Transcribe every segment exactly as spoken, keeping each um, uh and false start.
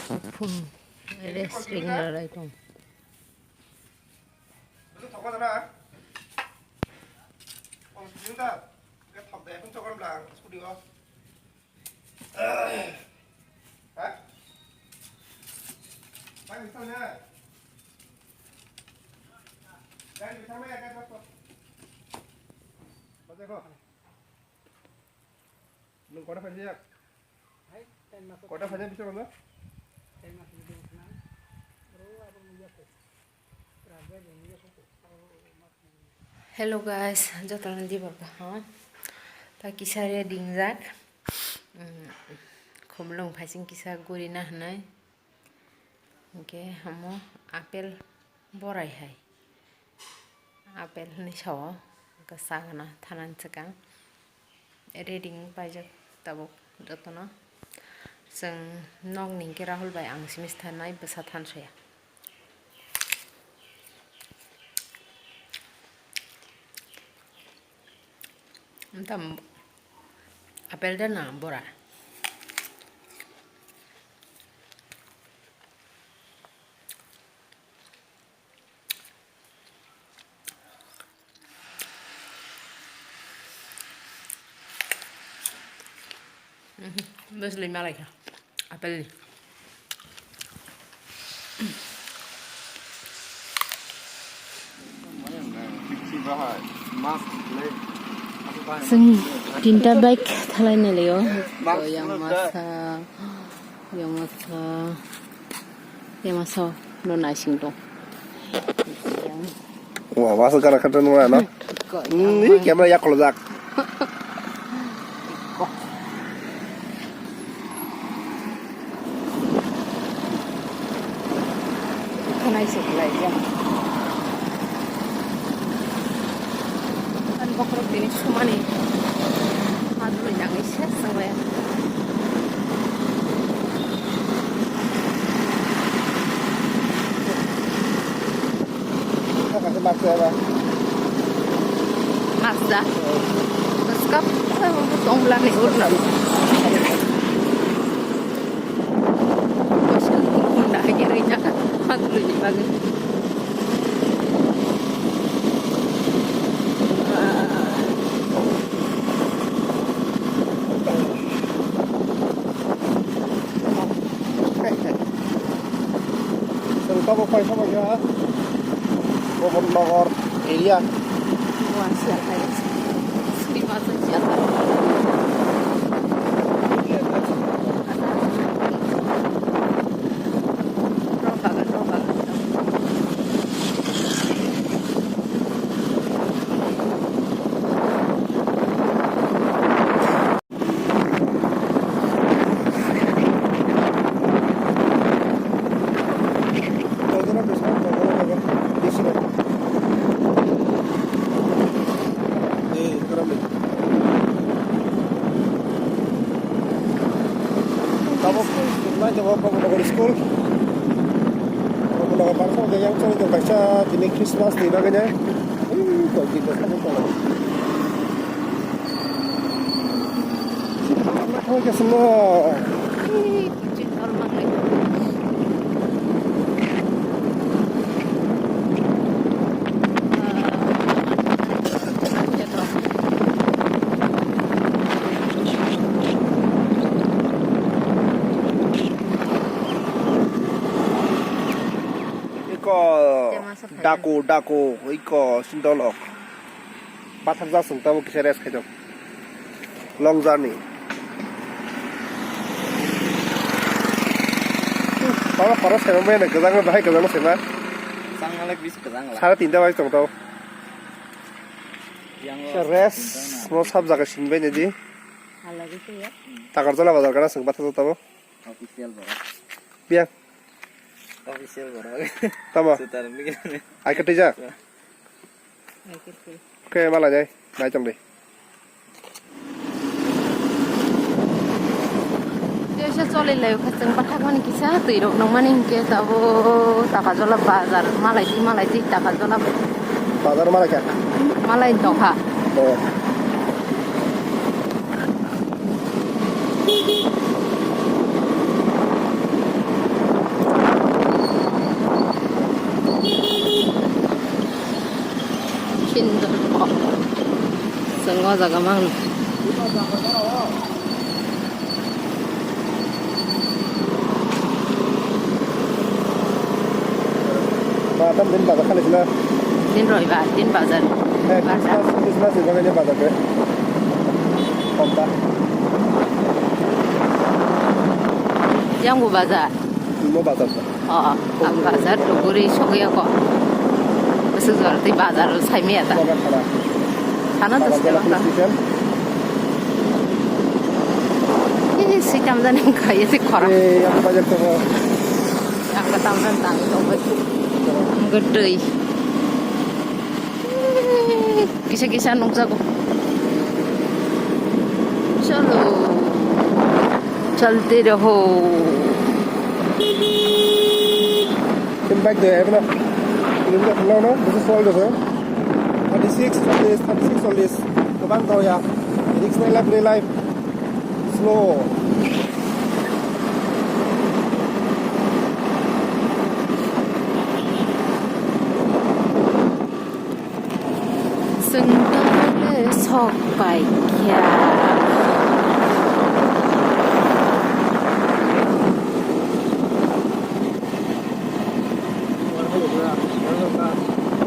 Phun rest ring larai tong. Bwswk thokma jana? Pang sijin ta? Khe thok de, phun chokor bla ang scooty o. Ha? Bai misal ne? Bai misal ne, bai misal ne. Bajai ko. Nwng kota phaijak? Hai, ten mas. Kota phaijak bisa kono? Ten mas ni ding sana. Ro abang ni yapo. Raja ni yapo. Hello guys, jotono dibar kaham. Ta kisa re dingjak. Mm, khumlung phaising kisa guri na hwnwi. Hwnkhe omo apple borai hai. Apple hinwi sao, hwnkhe sagana thanani swkang. Ready wng paijak tabuk jotono. Chwng nokni hwnkhe Rahul bai ang simi thanai bwsa thansoya. Wngtam apple de na bora. Bwswlwi malaikha apple ni. Chwng tinta bike thalai nai laio. Yang masa, yang masa, yang masa no naising tong. Wah, masa gara kata nua no. Ni camera yak kalau jak. Khanai se khlai ya. Ani bokhorok tini sumani. Maduloi nangwi se sanglai. Mazda. Skap sa tongla ni urna. Kosa kunda ke reja. Maduloi ni bagwi. Chwng tabuk paisa paisa Bobon Nagar area. Tabuk nai tongo Prabhunagar school. Prabhunagar barsa yang choli tong kaisa tini Christmas ni bagwi nai. Ui, tong di bwskango tong. Thangwi khe swngo. Iko daku, daku, iko sindolok. Bathajak chwng tabuk kisa rest khaijak. Long journey. Oro khoro saiman bai kwchangma bahai kwchangma saiman. Changma le bis kwchang la. Sare tinta bai tong tao. Yang rest mo sab jaga sinbai nedi. Takarjala bazar kana chwng bathajak tabo. Official borok. Biang. Official borok. Tamo. Sutar mikir. Ai kati ja. Ai kati. Oke, malai jai. Nai tong dei. Tesa choli lai kha chwng bathak mani kisa twi rok nang mani hinkhe tabo Takarjala bazar malai twi malai twi Takarjala. Bazar malai kha. Malai tong kha. Oh. O jaga mang. Ba, tam din bazar khali sila. Din roi ba, din bazar. Eh, bazar. Christmas, Christmas ni bagwi ni bazar de. Komta. Yang bu bazar. Mo bazar. O, ang bazar duguri sogwi ako. Bwswk jora tei bazar sai maya ta. Bazar khana. Khana to Bazar sila khana ta. Station. Eh, si tam jani khaya si khora. Eh, ang bazar to. Ang ka tam jani tang to. Ang gotoi. Kisa kisa nukjago. Chalo. Chalte raho. Sim bike de, ebla. Kilometer khulao na, this is all the, thirty-six, chollish, thirty-six, chollish. Gobang tong ya. Risk nai life, real life. Slow. Chwng tole sok pai kha.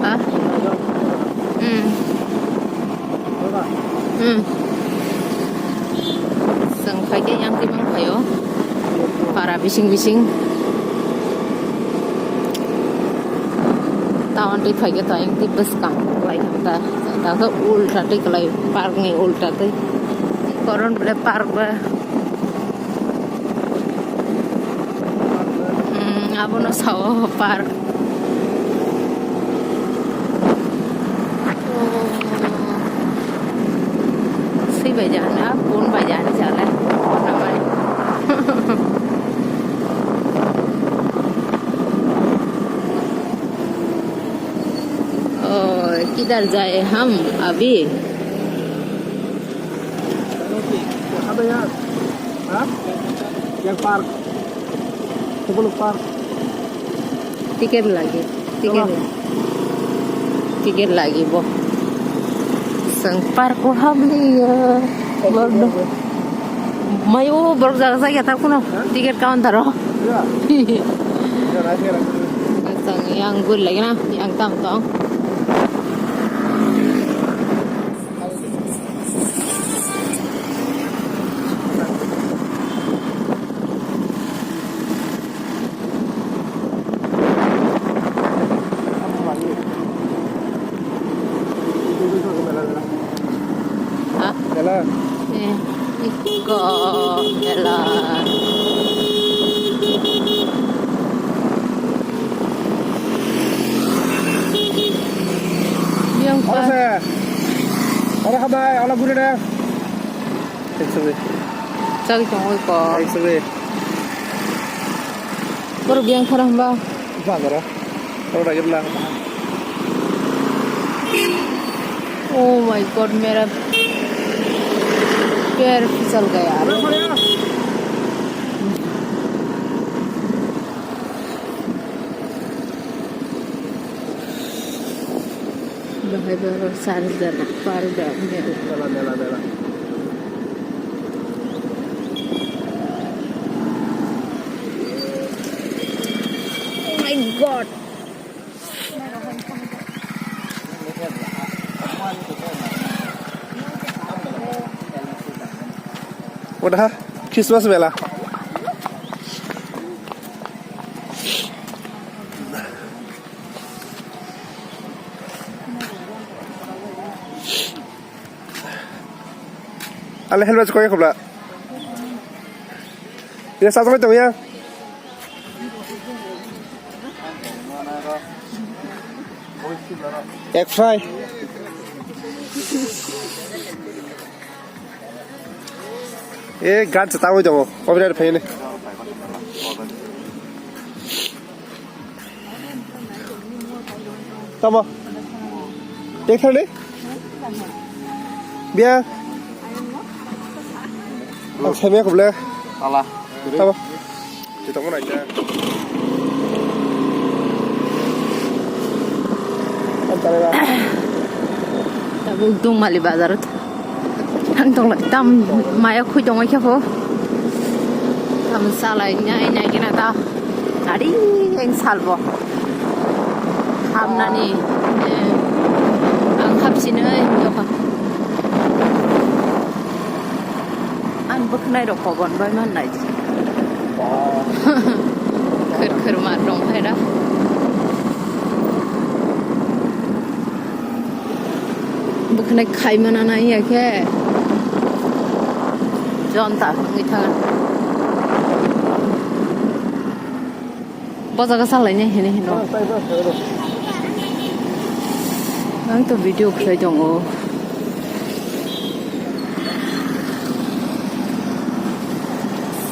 Ha? Hmm. Hmm. Chwng phai khe yang twi mang phaio. Para bising bising. Town twi phai khe to yang twi bwskang lai kha ta. Ta khe ulta twi kwlai park ni ulta twi. Koron bole park ba. Hmm, abono sao park. Oh. Sui bai jani, ah, pun bai jani sale. Namai. Oh, kidhar jaye hum abhi? Kya kha bhaiya? Ha? Kya park? Ticket lagi. Ticket lagi. Ticket lagi bo. Sang park ko hamli ya. Bordo. Mayo borok jaga jaga ta kuno. Ticket counter o. Sang yang gul lagi na, yang tam tong. Ha? Mela. Eh, iko mela. Yang ora pa- se. Ora khamai, ola guri de. Chagwi tongwi ko. Borok biyang khara hwnba? Bagara. Oro ragibla. Oh my God, mera pair phishal gaya. Bahai borok sar jana, par jana. Mela, mela, mela. Oh my God. Udah, Christmas mela. Ale helmet koi khobla. Ina sa tong ya. Ek fry. E gan sa tawi tongo. Obra phai ne. Tamo. Tek thani? Bia. Ang sami aku bela. Tala. Tamo. Kita mau naik ya. Antar ya. Tabuk Dungmali bazar. Ang tong tam maya khui tong khe pho. Tam salai nai nai kena ta. Ari ang salbo. Hamnani. Eh, ang hapsinai nokha. Ang bwkhnai rok kogon bai man nai. Khir khir ma rong hai da. Bwkhanai khaimana nai ya khe. Jonta wngwi thango. Bo jaga salai nai hini hino. Ang to video khlai tongo.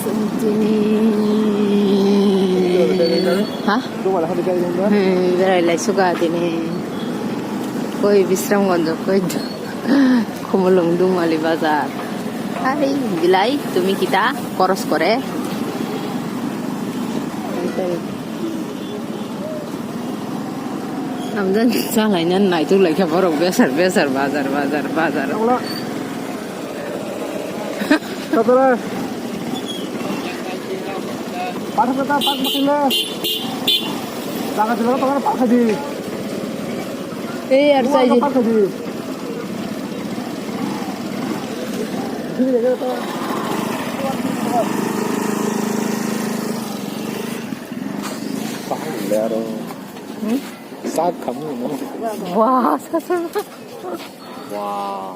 Sentini. Ha? Hmm, berai lai suka tini. Koi Bisramganj, koi Khumulwng Dumali Bazar. Hai, bilai, tumi kita koros kore. Amjan salai nan naituk lai khe borok besar, besar, bazar, bazar, bazar. Tatara. Patha kata, pat makinle. Jaga jila kata, pat khadi. Ei, ar chai di. Pat khadi. Sini jaga kata. Paham le aro. Hmm? Sak kamu no. Wah, sasa. Wah.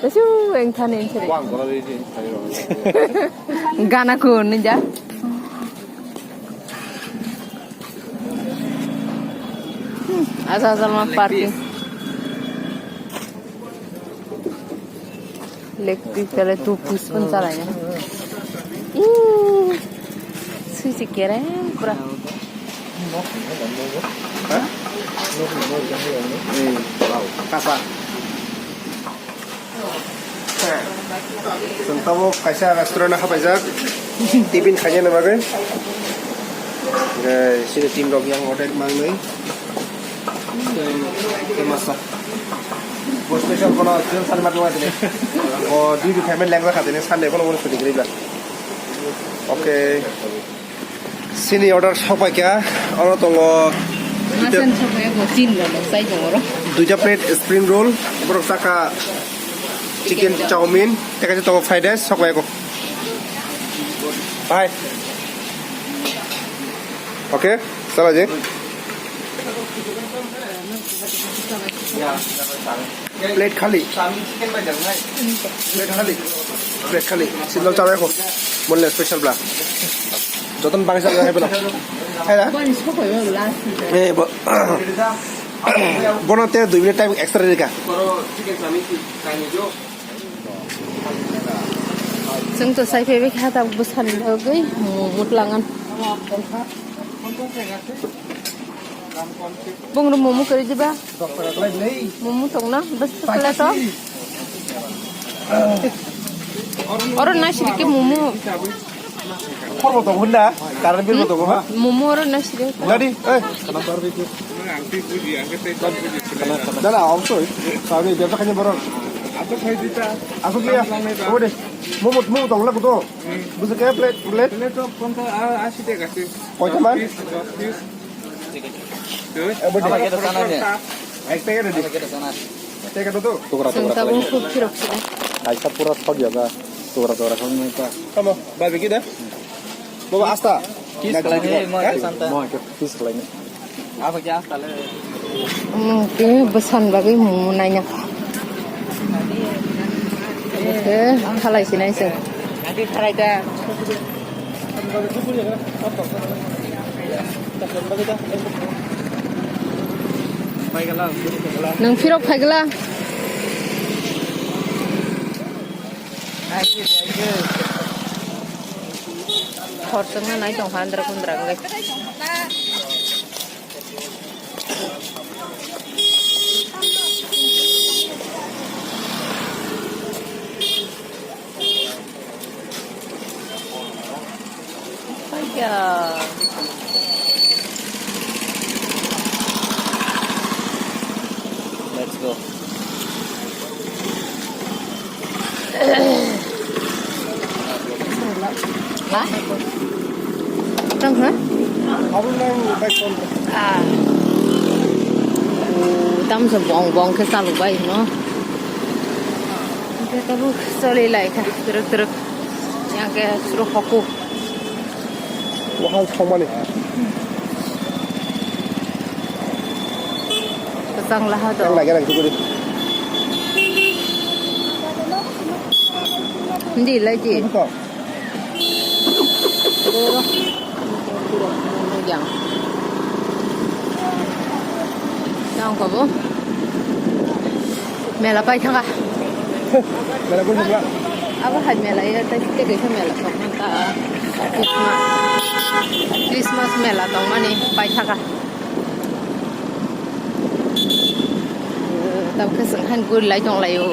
Tasu engthani engthani. Wang kola di di. Gana ku ninja. Asal asal ma parking. Leg piece kale two piece pun chalai na. Ih, sui si kereng pura. Kasa. Chwng tabuk kaisa restaurant o hapaijak tiffin khainani bagwi. Sini team rok yang order mangnwi. Tei masa. Bo special bono special sari matma tini. O duty payment lengjakha tini Sunday bono bono chuti kwrwi ba. Okay. Sini order sokpaikha. Oro tongo. Masan sokpai bo tin rok sai tongo oro. Duita plate spring roll. Borok chakha chicken chowmin. Tei kaisa tongo fried rice sokpaikha. Bye. Okay. Chala je. Plate khali. Plate khali. Plate khali. Silo chala ko. Molle special bla. Joton bangsa hai bla. Hai da? Eh, bo. Bono te dui minute time extra rika. Chwng to sai phaibai kha ta bwsani bagwi momo tlangan. Bung ro momo kwrwi diba? Momo tongna bwswk kle to. Oro nasiri ke momo. Khorbo tongo hwnna, current bill bo tongo ha. Momo oro nasiri. Gadi, eh. Dala, obosoi. Sabi, bebsa khani borok. Asok ya. Obo de. Momo, momo tongla kuto. Busa kaya plate, plate. Plate of konta, ah, ashi taka se. Koita man? Piece, dos piece. Eh, obo de. Ek packet de. Ek packet de. Ek packet de. Tukra, tukra. Sengkabo khub phirok sida. Aisa pura thok ya ba. Tukra, tukra kham nai ta. Tamo, barbecue de. Baba, asta. Kiss khlaini, mo khe santa. Mo khe kiss khlaini. Abo khe asta le. Omo khe bwsan bagwi momo naina. Omo khe khalai sinai se. Nadi khalai ta. Nwng phirok phaigwla? Khorchokna nai tongkha andra kundra wngwi. Let's go. Tang ha? Abo nang bai kon. Ah. O, tamsa bong bong khe chalok bai no. Hingke tabuk choli lai kha, twrwk twrwk. Yang ke suru hoku. Wahal thongmani. Kwchang laha do. Yang lagi rang sukuri. Hindi lai di. Ito. Yang. Yang ko bo. Mela pai thanga. Mela pai thanga. Abo hai mela ya, tai tei kaisa mela tong manta. Christmas, Christmas mela tong mani pai thanga. Tam khe chwng han guri lai tong lai o.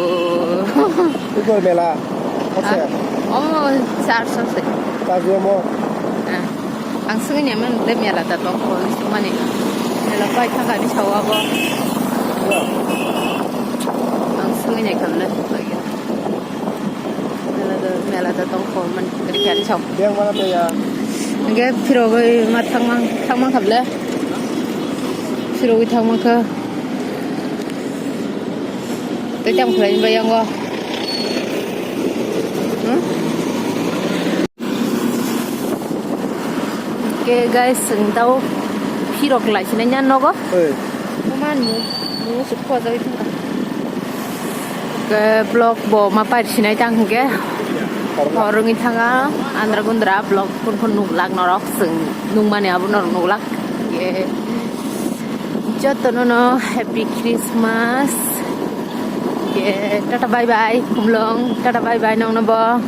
Iko mela. Asa. Ah, omo char so se. Tajuamo. Ah. Ang swngwi nai mano de mela da tong kho swngmani. Mela pai thangani sawa bo. Ang swngwi nai khamle. Mela da, mela da tong kho man kari kari sao. Beng mana to ya. Ge phirogwi ma thangmang, thangmang khamle. Phirogwi thangmang kha. Tei tamo khlai bai yango. Hmm? Ke guys, chwng tao phirok lai sinai nya nogo. Oi. Oman mu, mu suk po jai thangka. Ke vlog bo ma pai sinai tang ke. Horong. Horong i thanga, andra gundra vlog kun kun nuk lak norok chwng nung mani abo norok nuk lak. Ke joto no no happy Christmas. Ke tata bye bye, khumlong, tata bye bye nong no bo.